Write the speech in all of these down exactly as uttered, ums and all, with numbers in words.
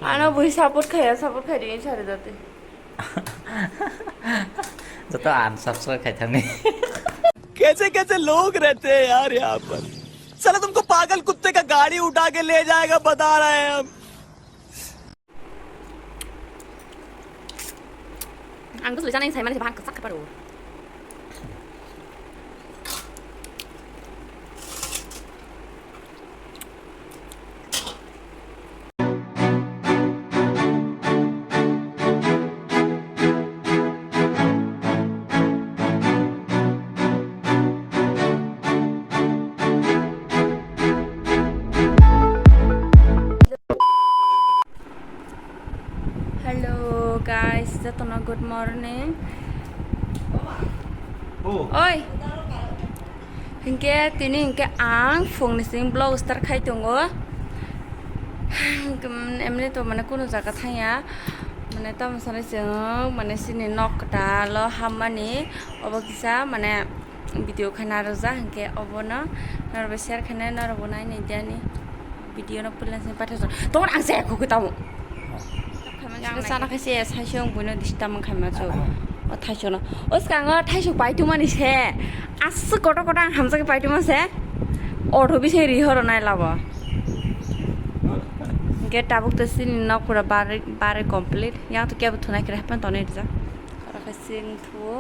Ano bui support khaya, support khai di sari jate. Joto unsubscribe khai thangni. कैसे कैसे लोग रहते हैं यार यहाँ पर। साला तुमको पागल कुत्ते का गाड़ी उठा के ले जाएगा, बता रहे हैं हम। Ang gusto sana yung sayo man sa bahan kasak kaparo. Hello guys, jotono good morning. Oh. Oi. Hinkhe tini hinkhe ang phungni simi vlog start khai tongo. Emni to mane kunu jaga thangya. Mane tamo sanai chwng mane chini nok kwtal o hammani obo kisa mane video khe narwkjak hinkhe obono norokbai share khainai norokbo nainai diani video no puila se paithak tongo ang se khukui tamo. Sana khaise saisong buino disturb wngkha ma chu o thaisono o skango thaisok paituma ni se aswk kotor kotor ang hamjak paituma se auto bising rihoro nai labo hinkhe tabuk to chini nok pura bare bare complete yang to kebo thunai khe happen tonwi rijak oro khe chwng thuo.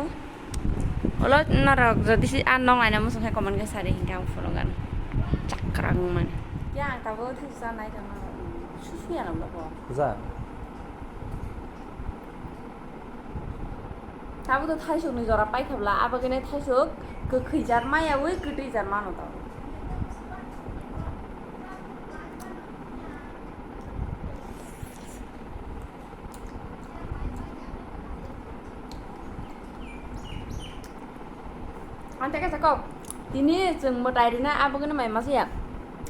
Olo norok jodi si a nok naina muchung khe comment khe sari hinkhe ang phunukgano. Chakrang mani. Ya ang tabuk thaichuk cha nai tongma rok. Susu ya nang bo. Puja. Tabuk to thaisuk ni jora paikha bla, abo khe thaisuk kwkhwi jar maya wi kwtwi jar mano to. Ang tei kaisa kok, tini chwng mwtai rina abo khe mai masa ya.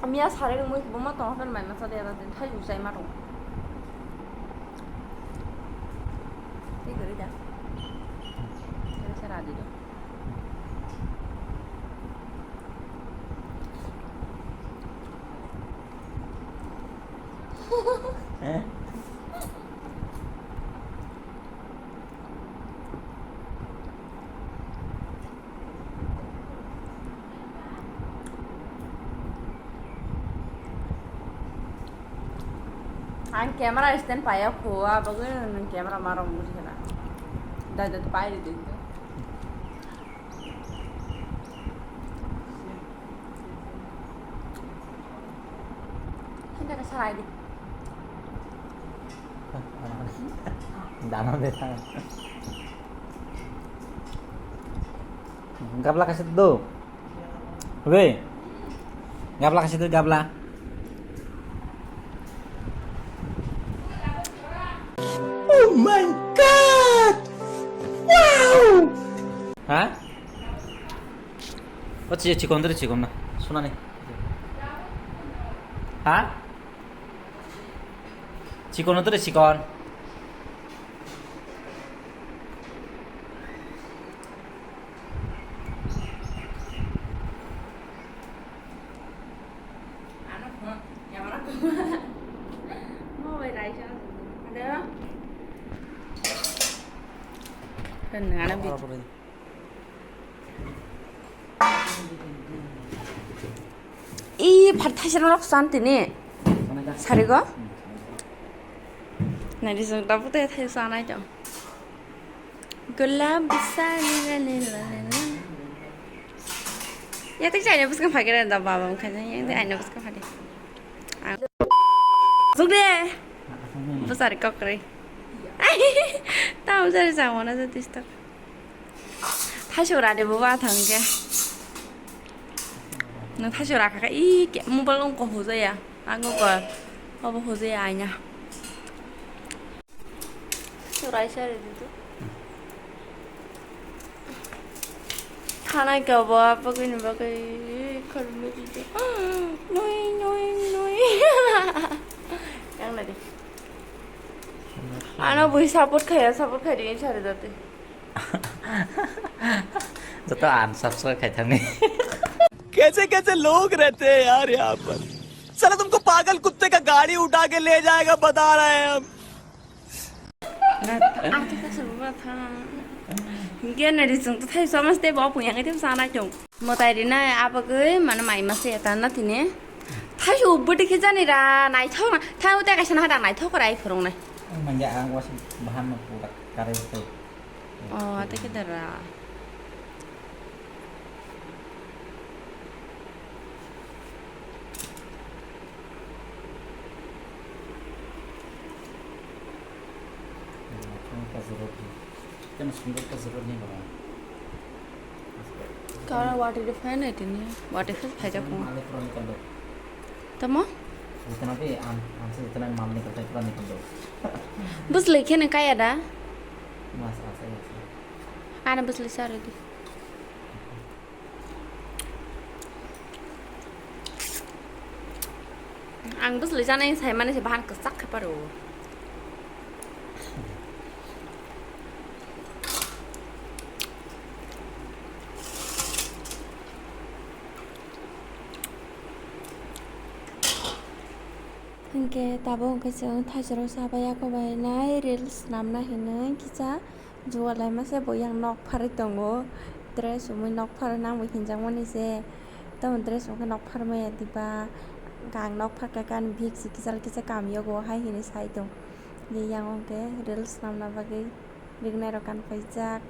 Miya sari rwngwi kwbangma tongo, haphano mai masa de, tini thaichuk chai ma tongo. Tei kwrwi da. Tei se radi do. Eh? Ang camera stand paiya kho, abagwi nwng camera marok buji khana. Dai dai pai di. Sini ka sarai di. Dana beta. Gabla kasih tu. Weh. Gabla kasih tu gabla. Oh my God! Wow! Ha? O chi chikon dere chikon na. Sunani. Ha? Chikon dere chikon. Ih, phat thaisa rok san tini. Sarigo. Nai di jong tabu te thaisa nai jong. Gulab bisani la la la la la. Ya tak jai na buskang phagera da baba mukha jai ya tak aina buskang phagera. Zuk de. Besar kokre. Tahu jari jawona jati stok. Thaisok ra de bo ba thang khe. Nwng thaisok ra kha khe, i khe mobile wng ko hojaya. Ang ko ko. Obo hojaya aina. Thaisok ra isa re de tu. Thanai khe obo bagwi ni bagwi khoroknwi di tu. Nui, nui, nui. Yang na de. Ano bui support khaya, support khai di, sari jate. Joto unsubscribe khai thangni. कैसे कैसे लोग रहते हैं यार यहाँ पर। साला तुमको पागल कुत्ते का गाड़ी उठा के ले जाएगा, बता रहे हैं हम। Hinkhe nari chwng to thai sama tei bo phung yang tei sana chwng. Mwtai rinai abagwi mane mai masa ya tanna tini. Thai su bwtwi khe jani ra naithok na. Thai utai kaisa na hada naithok ra ai phurung nai. Ang manya ang was bahan no pura kare to. Oh, ate khe dara. Tamo sundor ka zero ni. Tamo sundor ka zero ni ba. Kara wati de fan ai tini. Wati fan phai jak mo. Male pura nikal do. Tamo? Jitna bhi am, am se jitna mal nikal tai pura nikal do. Bus lekhe ne kaya da? Mas asa ya. Ana bus le sar di. Ang bwsli janai sai mani se bahan kwchak khe paro. Hinkhe tabuk hinkhe chwng thaisoro sabai yakobai nai reels swnamna hinwi kisa. Juwalai masa bo yang nok pharwi tongo, dress umui nok pharwi nangbo hinjakmani se. Tamo dress umui nok pharmaya diba, ang nok pharkha khe ani bihik se kisa kisa kamiogo hai hinwi sai tong. Yang wngkhe reels swnamna bagwi rignai rok kan paijak.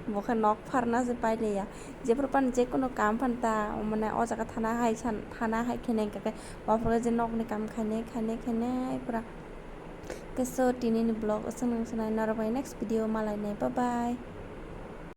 Bo khe nok pharna se pailiya. Jephuru phano jekunu kam phano ta mane o jaga thana hai san, thana hai kheno hwnkha khe, bophuru je nokni kam khainai khainai khainai pura. Khe so, tinini vlog aswk nang sanai, norok bai next video malainai, bye bye.